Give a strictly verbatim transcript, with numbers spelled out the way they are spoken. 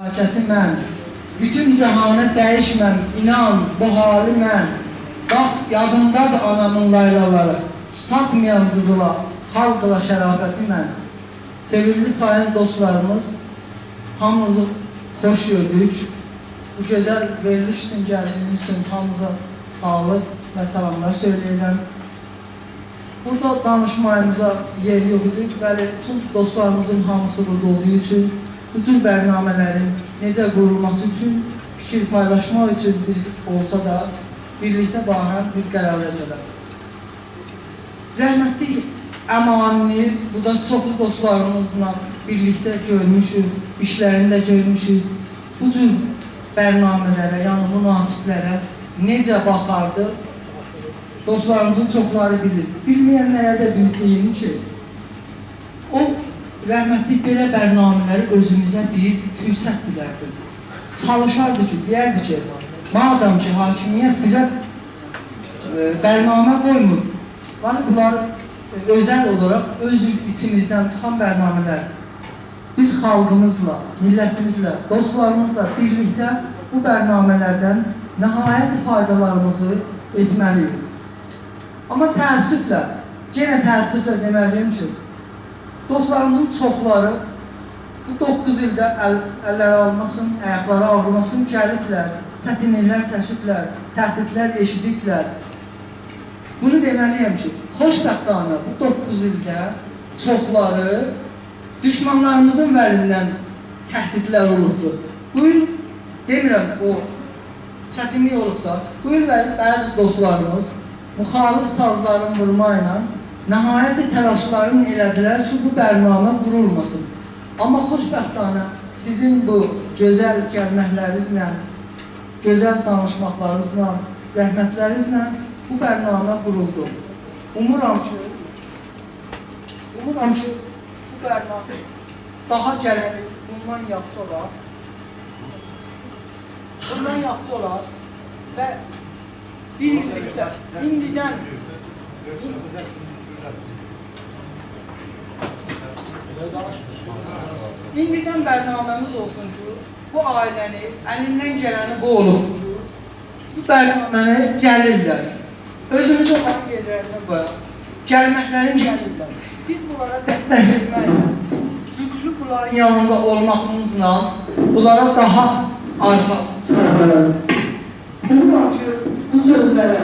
حرکتی من. بوتون جهانی دییشمم، اینان، بو حالی من. باخ، یادیمدادیر آنامین لایلالاری. ساتمایام قیزیلا، خالقلا شرافتی من. سئویملی سایین دوستلاریمیز، هامینیزی خوش گؤردوک. بو گؤزل وئریلیش اوچون گلدیگینیز اوچون هامینیزا ساغلیق و سلاملار سؤیله‌ییرم. بورادا دانیشماغیمیزا یئر یوخ ایدی. بلی، بوتون دوستلاریمیزین هامیسی بورادا اولدوغو اوچون بو جور برنامه‌لرین نئجه قورولماسی اوچون فیکیر پایلاشماق اوچون بیر اولسا دا، بیرلیکده باهم بیر قرارا گلک. رحمتلی امانی‌نی بورادا چوخلو دوستلاریمیزلا بیرلیکده گؤرموشوک، ایشلرینی ده گؤرموشوک. بو جور برنامه‌لره، یعنی مناسبت‌لره نئجه باخاردی؟ دوستلاریمیزین چوخلاری بیلیر. بیلمه‌ینلره ده بیل-، دئییم کی، او رحمتلی بئله برنامه‌لری اؤزوموزه بیر فرصت بیلردی. چالیشاردی کی، دئیردی کی، مادام کی، حاکمیت بیزه، ائ، برنامه قویمور، یعنی بونلار، ائ، اؤزل اولاراق اؤز ایچیمیزدن چیخان برنامه‌لردیر. بیز خالقیمیزلا، میللتیمیزله، دوستلاریمیزلا بیرلیکده بو برنامه‌لردن نهایت فایدالاریمیزی ائتمه‌لی‌ییک. آمما تأسفله، یئنه تأسفله دئمه‌لی‌یم کی، دوستلاریمیزین چوخلاری بو دوققوز ایلده ال-، اللری آغریماسین، آیاقلاری آغریماسین، گلیبلر، چتینلیکلر چکیبلر، تهدیدلر ائشیدیبلر. بونو دئمه‌لی‌یم کی، خوشبختانه بو دوققوز ایلده چوخلاری دوشمانلاریمیزین وریندن تهدیدلر اولوبدور. بو ایل، دئمیرم، او چتینلیک اولوب دا، بو ایل وری بعضی دوستلاریمیز مخالف سازلارین وورما ایله نهایت تلاشلارینی ائله‌دیلر کی، بو برنامه قورولماسین. آمما خوشبختانه سیزین بو گؤزل گلمکلرینیزله، گؤزل دانیشماقلارینیزلا، زحمتلرینیزله بو برنامه قورولدو. اومورام کی، اومورام کی، بو برنامه داها گلن ایل بوندان یاخشی اولار. بوندان یاخشی اولار و بیرلیکده ایندیدن، ایندیدن برنامه‌میز اولسون کی، بو عائله‌نی، الیندن گلنی بو اولوب کی، بو برنامه‌نی گلیرلر. اؤزوموزو اونلارین یئرلرینه قویاق. گلمکلرین گلیرلر. بیز بونلارا دستک وئرمکله، گوجلو بونلارین یانیندا اولماغیمیزلا بونلارا داها آرخا چیخاریق. بونلار کی، بو سؤزلره